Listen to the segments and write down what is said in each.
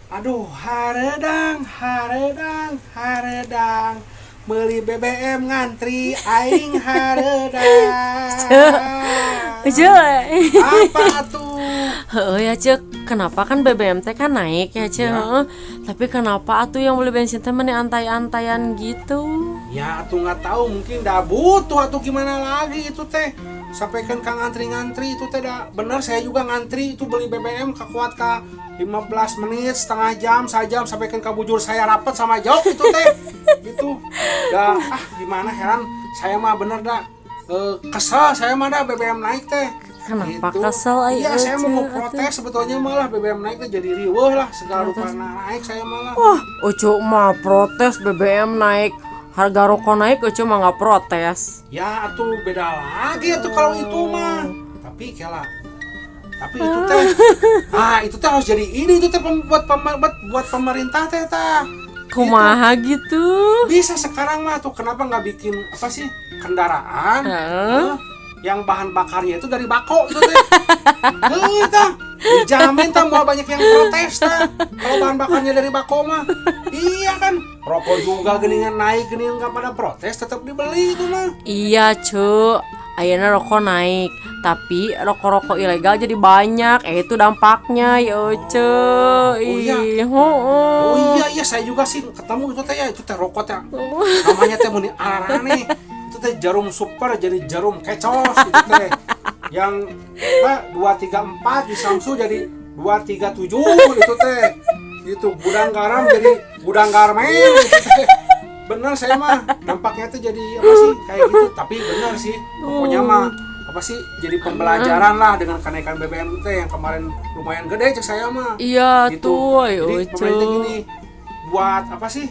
Aduh, hareudang, hareudang, hareudang. Beli BBM ngantri, aing hareudang. Cek. Apa tuh? Heeh ya, Cek, kenapa kan BBM teh kan naik ya, Cek? Ya. Heeh. Tapi kenapa atuh yang beli bensin teh meni antay-antayan gitu? Ya atuh nggak tahu, mungkin dah butuh atau gimana lagi itu teh. Sampai kan kang ngantri-ngantri itu teh dah bener, saya juga ngantri itu beli BBM kakuat ka 15 menit, setengah jam, sajam, sampai kan kabujur saya rapat sama jauh itu teh. Itu dah ah gimana, heran saya mah bener dah. Kesel saya mah dah BBM naik teh. Kenapa Gitu. kesel ai? Iya, saya mau Cek, protes sebetulnya, malah BBM naik teh jadi riweuh lah, segala rupa naik saya malah. Wah, Ucu mah protes BBM naik, harga rokok naik, Ucu mah nggak protes. Ya atuh beda lagi atuh kalau itu mah. Tapi kela. Tapi itu teh, ah itu teh harus jadi ini itu teh buat pemerintah teh tah. Kumaha gitu? Bisa sekarang mah tuh, kenapa nggak bikin apa sih, kendaraan yang bahan bakarnya itu dari bako itu teh. Heuh tah. Dijamin tah mau banyak yang protes tah. Kalau bahan bakarnya dari bako mah. Iya kan? Rokok juga geningan naik, geningan nggak pada protes, tetap dibeli itu mah. Iya, Cuk. Ayeuna rokok naik, tapi rokok-rokok ilegal jadi banyak. Eh, itu dampaknya ya, Ucu. Oh, iya. Ih, heeh. Oh iya iya, saya juga sih ketemu itu teh ya, itu teh rokok teh namanya teh meni arane itu teh jarum super jadi jarum kecos itu teh, yang apa, 234 di Samsu jadi 237 itu teh, itu gudang garam jadi gudang garmen itu teh. Bener, saya mah dampaknya tuh jadi apa sih, kayak gitu. Tapi bener sih, pokoknya mah apa sih, jadi pembelajaran lah dengan kenaikan BBM teh yang kemarin lumayan gede, cek saya mah. Iya Gitu. tuh, ayo Jadi Ucu. Pemerintah gini, buat apa sih,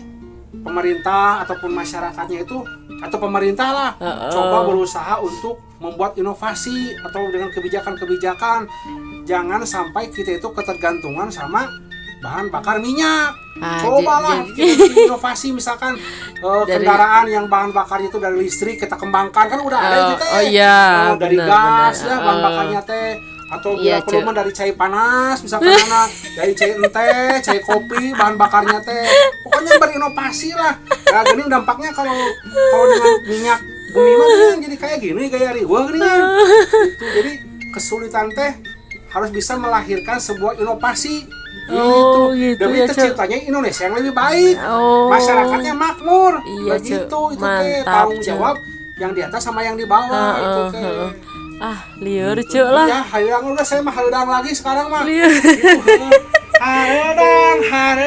pemerintah ataupun masyarakatnya itu atau pemerintah lah, coba berusaha untuk membuat inovasi atau dengan kebijakan-kebijakan, jangan sampai kita itu ketergantungan sama bahan bakar minyak. Ah, Cobalah bikin inovasi, misalkan kendaraan yang bahan bakarnya itu dari listrik kita kembangkan, kan udah ada Oh, itu teh. oh iya, Oh, dari gas bener. ya bahan bakarnya teh, atau Iya, bila perlu Cek. mah dari cai panas misalkan, anak dari cai ente, cai kopi bahan bakarnya teh. Pokoknya berinovasi lah. Nah, gini dampaknya kalau kalau dengan minyak bumi mah gini, jadi kayak gini, kayak riweuh gini kan gitu. Jadi kesulitan teh harus bisa melahirkan sebuah inovasi Oh, gitu demi ya, Cek. terciptanya Indonesia yang lebih baik, masyarakatnya makmur. Iya, Cek. Begitu itu teh, Mantap, tanggung Cek. jawab yang di atas sama yang di bawah itu teh. Heeh. Ah, lieur Cek lah. Ya, hareudang udah, saya mah hareudang lagi sekarang mah. Lieur. Gitu, heeh. Hareudang, hareudang.